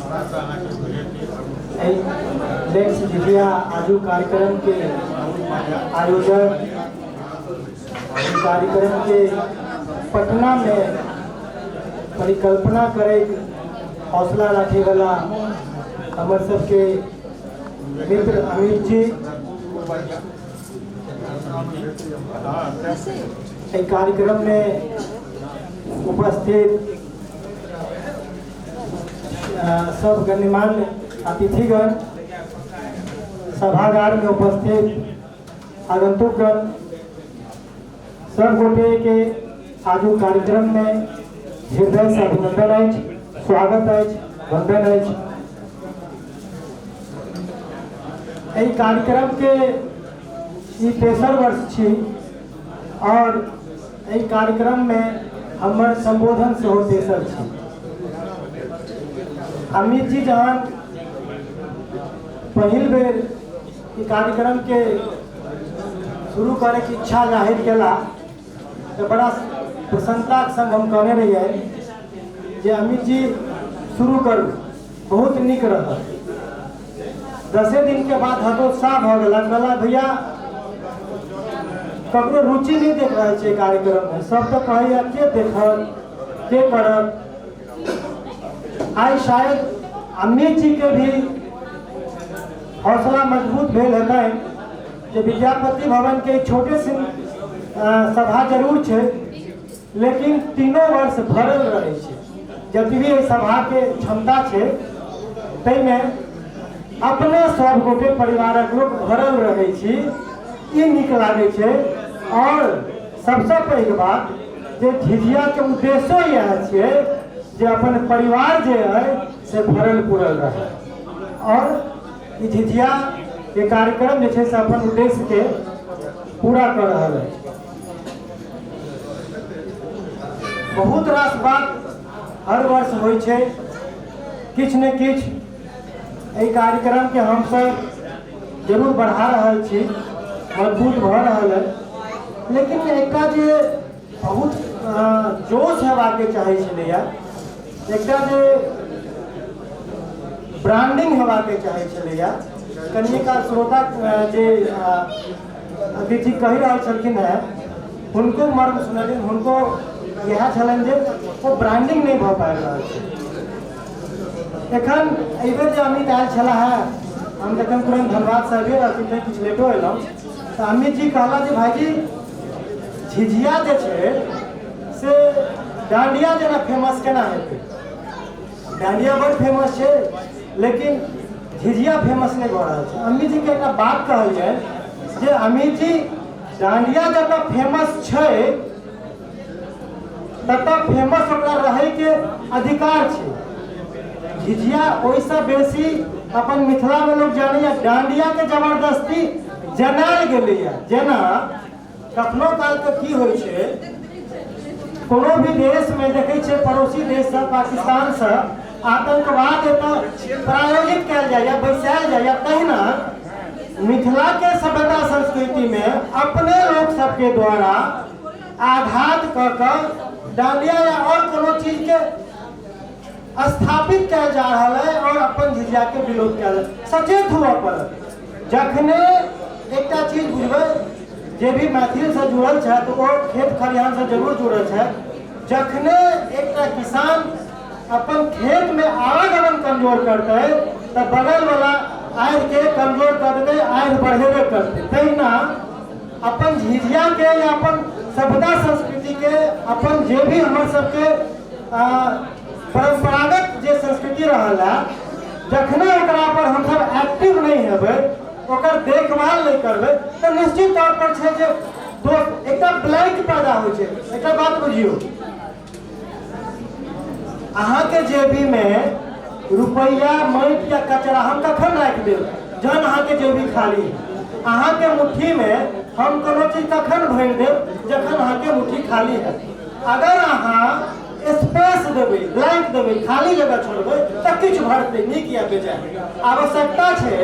एहि let's झिझिया आजू कार्यक्रम के आयोजक, एहि कार्यक्रम के पटना में परिकल्पना करे हौसला रखे वाला हमर सबके मित्र अमित जी, एहि कार्यक्रम में उपस्थित सब गण्यमान्य अतिथिगण, सभागार में उपस्थित आगंतुकगण, सब गोटे के आजू कार्यक्रम में हृदय से अभिनंदन अछि, स्वागत अछि, वंदन अछि। एहि कार्यक्रम के ई तेसर वर्ष छी और एहि कार्यक्रम में हमर संबोधन सेहो तेसर छी। अमित जी जहन पहिल बेर ई कार्यक्रम के शुरू करे के इच्छा जाहिर केला तो बड़ा प्रसन्नता के संग हम कहने रहिए जे अमित जी शुरू करू, बहुत नीक रहत। 10 दिन के बाद हतोत्साह भऽ गेला, कहला भैया ककरो रुचि नहीं देख रहल छै कार्यक्रम में, सब तो कहैया के देखत के करत। आइ शायद अमित जी के भी हौसला मजबूत भेल हेतनि जे विद्यापति भवन के छोटे सिन सभा जरूर छै, लेकिन तीनों वर्ष भरल रहै छै। जतबी एहि सभाके क्षमता छै ताहिमे अपने सब गोटे परिवारक लोक भरल रहै छी, ई नीक लागै छै। और सबसँ पैघ बात जे झिझियाके उद्देश्यो इएह छियै जे अपन परिवार जे अइ से भरल पुरल रहै, और ई झिझियाके कार्यक्रम जे छै से अपन उद्देश्यके पूरा कऽ रहल अछि। बहुत रास बात हर वर्ष होइ छै, किछु ने किछु एहि कार्यक्रमके हमसब जरूर बढ़ा रहल छी, मजबूत भऽ रहल है, लेकिन एकटा जे बहुत जोश हेबाके चाहै छलैए, एकटा जे ब्रांडिंग हेबाके चाहै छलैए, कनिए काल श्रोता जे अतिथि कहि रहल छलखिन हेँ हुनको मर्म सुनलियनि, हुनको इएह छलनि जे ओ ब्रांडिंग नहि भऽ पाबि रहल छै। एखन एहिबेर जे अमित आयल छलाह हेँ, हम जखन तुरन्त धनबादसँ अबिए रहथिन तऽ किछु लेटो अयलहुँ, तऽ अमित जी कहला जे भाइजी झिझिया जे छै से डांडिया जेना फेमस केना हेतै? डांडिया बड़ फेमस छै लेकिन झिझिया फेमस नहि भऽ रहल छै। अमित जीके एकटा बात कहल जाय जे अमित जी डांडिया जतऽ फेमस छै ततऽ फेमस ओकरा रहैके अधिकार छै। झिझिया ओहिसँ बेसी अपन मिथिलामे लोक जानैए, डांडियाके जबरदस्ती जनायल गेलैए। जेना कखनो कालके की होइ छै, कोनो भी देशमे देखै छियै पड़ोसी देशसँ पाकिस्तानसँ आतंकवाद एतऽ प्रायोजित कयल जाइए, बैसायल जाइए, तहिना मिथिलाके सभ्यता संस्कृतिमे अपने लोक सबके द्वारा आघात कऽ कऽ डांडिया या आओर कोनो चीजके स्थापित कयल जा रहल है और अपन झिझियाके विलोप कयल। सचेत हुअ पड़त। जखने एकटा चीज बुझबै, जे भी मैथिलसँ जुड़ल छथि ओ खेत खलिहानसँ जरूर जुड़ल छथि, जखने एकटा किसान अपन खेतमे आवागमन कमजोर करतै तऽ बगलवला आड़िके कमजोर कऽ देतै, आड़ि बढ़ेबे करतै। तहिना अपन झिझियाके या अपन सभ्यता संस्कृतिके अपन जे भी हमर सबके परम्परागत जे संस्कृति रहल है, जखने ओकरा पर हमसब एक्टिव नहि हेबै, ओकर देखभाल नहि करबै, तऽ निश्चित तौर पर छै जे दोस्त एकटा ब्लैंक पैदा होइ छै। एकटा बात बुझियौ, अहाँके जेबीमे रुपैआ माटि या कचरा हम कखन राखि देब? जहन अहाँके जेबी खाली। अहाँके मुट्ठीमे हम कोनो चीज कखन भरि देब? जखन अहाँके मुट्ठी खाली है। अगर अहाँ स्पेस देबै, ब्लैंक देबै, खाली जगह छोड़बै, तऽ किछु भरतै नीक या बेजाय। आवश्यकता छै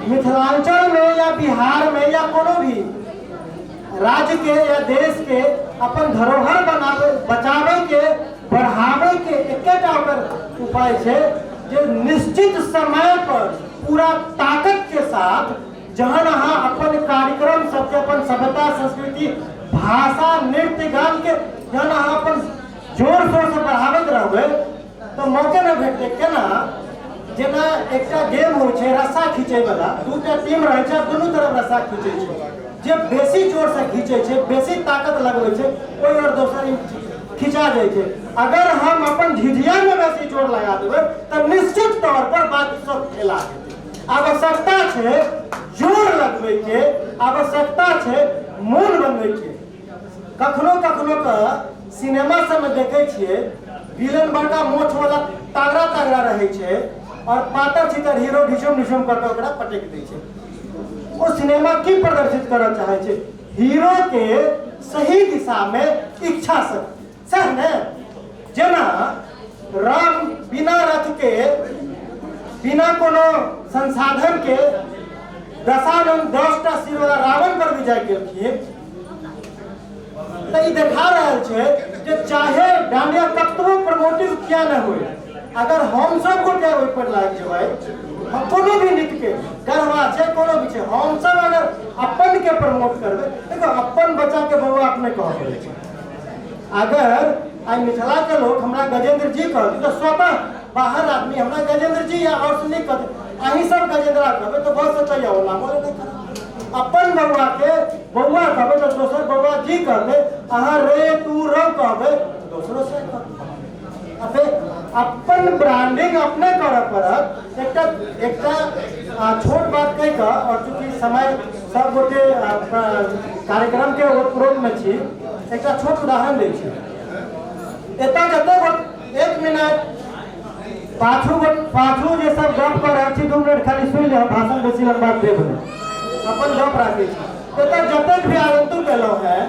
मिथिलांचलमे या बिहारमे या कोनो भी राज्य के या देश के अपन धरोहर बनावे, बचावे के, बढ़ावे के एकेटा ओकर उपाय छै जे निश्चित समय पर पूरा ताकत के साथ जहन अहाँ अपन कार्यक्रम सबके, अपन सभ्यता, संस्कृति, भाषा, नृत्य, गान के जहन अहाँ अपन जोर शोर से बढ़ाबैत रहबै तऽ मौके नहि भेटतै। केना? जेना एकटा गेम होइ छै रस्सा खींचै वाला, दूटा टीम रहै छै, दुनू तरफ रस्सा खींचै छै। जे बेसी जोर से खींचै छै, बेसी ताकत लगबै छै, ओहि और दोसर खिंचा जाइ छै। अगर हम अपन झिझिया में बेसी जोर लगा देबै तऽ निश्चित तौर पर बाकी सब खेला जेतै। आवश्यकता छै जोर लगबै के, आवश्यकता छै मोन बनबै के। कखनो कखनो के सिनेमा सबमे देखै छियै, विलन बड़का मोछ वाला तगड़ा तगड़ा रहै छै और पातर छितर हीरो ढिसुम ढिसुम कऽ के ओकरा पटकि दै छै। ओ सिनेमा की प्रदर्शित करऽ चाहै छै? हीरो के सही दिशा में इच्छा शक्ति, सएह ने? जेना राम बिना रथ के, बिना कोनो संसाधन के दशानन 10टा सिर वाला रावण पर विजय केलखिन, तऽ ई देखा रहल छै जे चाहे डांडिया कतबो प्रमोटिव किया नहि होय, अगर हम सब गोटे ओहि पर लागि जेबै, हम कोनो भी नृत्य के गरबा छै, कोनो भी छै, हम सब अगर अपन के प्रमोट करबै। देखो, अपन बच्चा के बउआ अपने कहऽ पड़ै छै। अगर आइ मिथिला के लोग हमरा गजेंद्र जी कहते तऽ स्वतः बाहर आदमी हमरा गजेंद्र जी या और से नहीं कहते। अहीं सब गजेंद्रा कहबै तऽ भऽ सकैए ओ नामो नहि करत। अपन बउआ के बउआ कहबै तऽ दोसर बउआ जी कहबै, अहाँ रे तू रौ कहबै तऽ दोसरो से कहबै। अबे अपन ब्रांडिंग अपने करऽ पड़त। एकटा एकटा छोट बात कहि कऽ, और चूँकि समय सब गोटे कार्यक्रम के ओतप्रोत में छी, एकटा छोट उदाहरण दै छी। एतऽ जते गोट, एक मिनट, पाछू पाछू जे सब गप कऽ रहल छी, 2 मिनट खाली सुनि लेब, भाषण बेसी लंबा देब नहि, अपन गप राखै छी। एतऽ जतेक भी आगंतुक एलहुँ हेँ,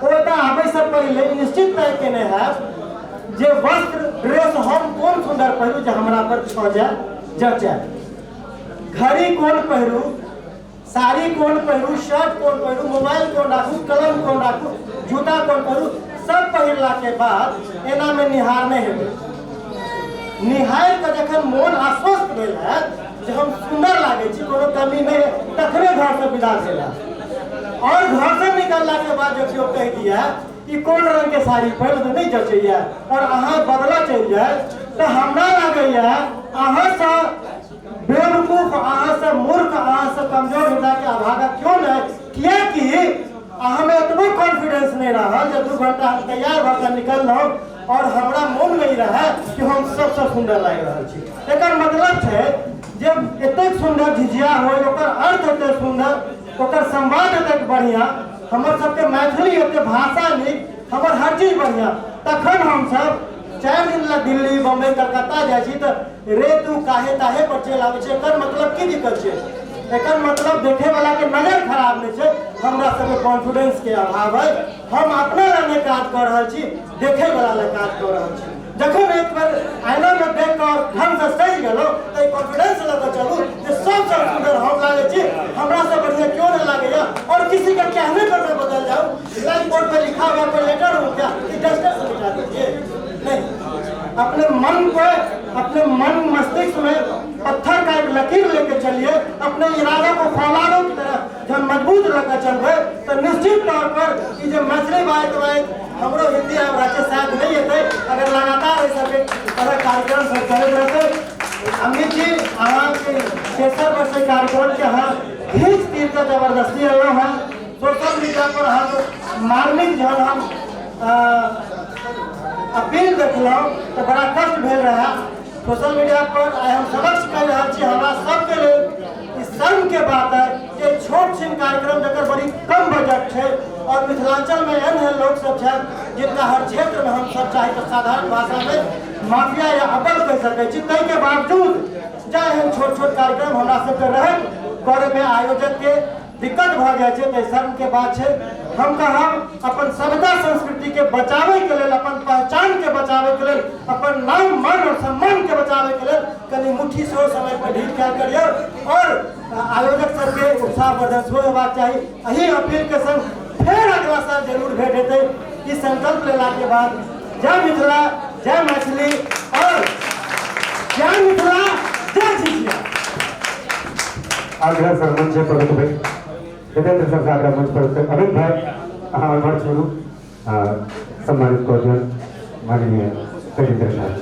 ओ एतऽ आबै से पहिले निश्चित तय केने हैब जे वस्त्र ड्रेस हम कोन सुंदर पहिरू जे हमरा पर छजै जचै, घड़ी कोन पहिरू, साड़ी कोन पहिरू, शर्ट कोन पहिरू, मोबाइल कोन राखू, कलम कोन राखू, जूता कोन पहिरू। सब पहिरला के बाद एना में निहारने हेबै। निहारि कऽ जखन मोन आश्वस्त भेल हैत जे हम सुंदर लागै छी, कोनो कमी नहि है, तखने घरसँ विदा भेल हैत। और घरसँ निकलला के बाद जब केओ कहि दिया कि कोन रंग के साड़ी पहिर तऽ नहि जचैया और अहाँ बदला चलि जाए, तऽ हमरा लागैया अहाँसँ बेवकूफ, अहाँसँ मूर्ख, अहाँसँ कमजोर हृदय के अभागा क्यों नहि, कियाकि अहाँमे एतबो कॉन्फिडेंस नहि रहल जे 2 घंटा हम तैयार भऽ कऽ निकललहुँ और हमरा मोनमे ई रहै कि हम सबसँ सुन्दर लागि रहल छी। एकर मतलब छै जे एतेक सुन्दर झिझिया होय, ओकर अर्थ एतेक सुन्दर, ओकर संवाद एतेक बढ़िआँ, हमर सबके मैथिली एते भाषा नीक, हमर हर चीज बढ़िआँ, तखन हमसब 4 दिन ला दिल्ली, बम्बई, कलकत्ता जाइ छी तऽ रे तू काहे ताहे पर चलि आबै छै। एकर मतलब की दिक्कत छै? एकर मतलब देखे वाला के नजर खराब नहि छै, हमरा सबके कॉन्फिडेंस के अभाव है। हम अपना ला नहि काज कऽ रहल छी, देखे वाला ला काज कऽ रहल छी। जखन एक बेर आईना में देख कऽ ढंग से सजि गेलहुँ तऽ कॉन्फिडेंस लऽ कऽ चलू जे सबसँ सुन्दर हम लागै छी, हमरा से बढ़िया क्यों नहीं लागैया, और किसी के कहने पर मैं बदल जाऊँ। ब्लैक बोर्ड पे लिखा हुआ कोई लेटर हो क्या कि डस्टर से मिटा दीजिए? नहीं। अपने मन को, अपने मन मस्तिष्क में पत्थर का एक लकीर लेके चलिए। अपने इरादा को फौलादों की तरह जब मजबूत लेकर चलबै तो निश्चित तौर पर ई जे मैथिली बाजैत बाजैत हमरो हिंदी आबि रहल छै, शायद नहीं हेतै अगर लगातार एहि सबके तरह कार्यक्रम सब चलैत रहतै। अमित जी, अहाँके तेसर वर्ष एहि कार्यक्रम के अहाँ घीच तीर कऽ जबरदस्ती अयलहुँ हेँ। सोशल मीडिया पर अहाँके मार्मिक जहन हम अपील देखलहुँ तऽ बड़ा कष्ट भेल रहए। सोशल मीडिया पर आइ हम समक्ष कहि रहल छी, हमरा सबके लेल ई शर्म के बात है जे छोट छिन कार्यक्रम जकर बड़ी कम बजट छै और मिथिलांचल में एहन एहन लोक सब छथि जिनका हर क्षेत्र में हम सब चाही तऽ साधारण भाषा में माफिया या अबल कहि सकै छी, ताहिके बावजूद जा एहन छोट छोट कार्यक्रम हमरा सबके रहैत करैमे आयोजक के दिक्कत भऽ जाइ छै, तऽ शर्म के बात छै। हम कहब, अपन सभ्यता संस्कृति के बचाबै के लेल, अपन पहचान के बचाबै के लेल, अपन नाम, मान और सम्मान के बचाबै के लेल कनि मुट्ठी सेहो समय पर ढील कयल करियौ और आयोजक सबके उत्साहवर्धन सेहो हेबाक चाही। एहि अपील के संग फेर अगला साल जरूर भेंट हेतै, ई संकल्प लेला के बाद जय मिथिला, जय मैथिली और जय मिथिला। आग्रह सर मंच पर रुकबै, जितेंद्र सर आग्रह मंच पर रुकबै। अमित भाई अहाँ एम्हर छोड़ू, सम्मानित कऽ दियौन माननीय शैलेंद्र साहब।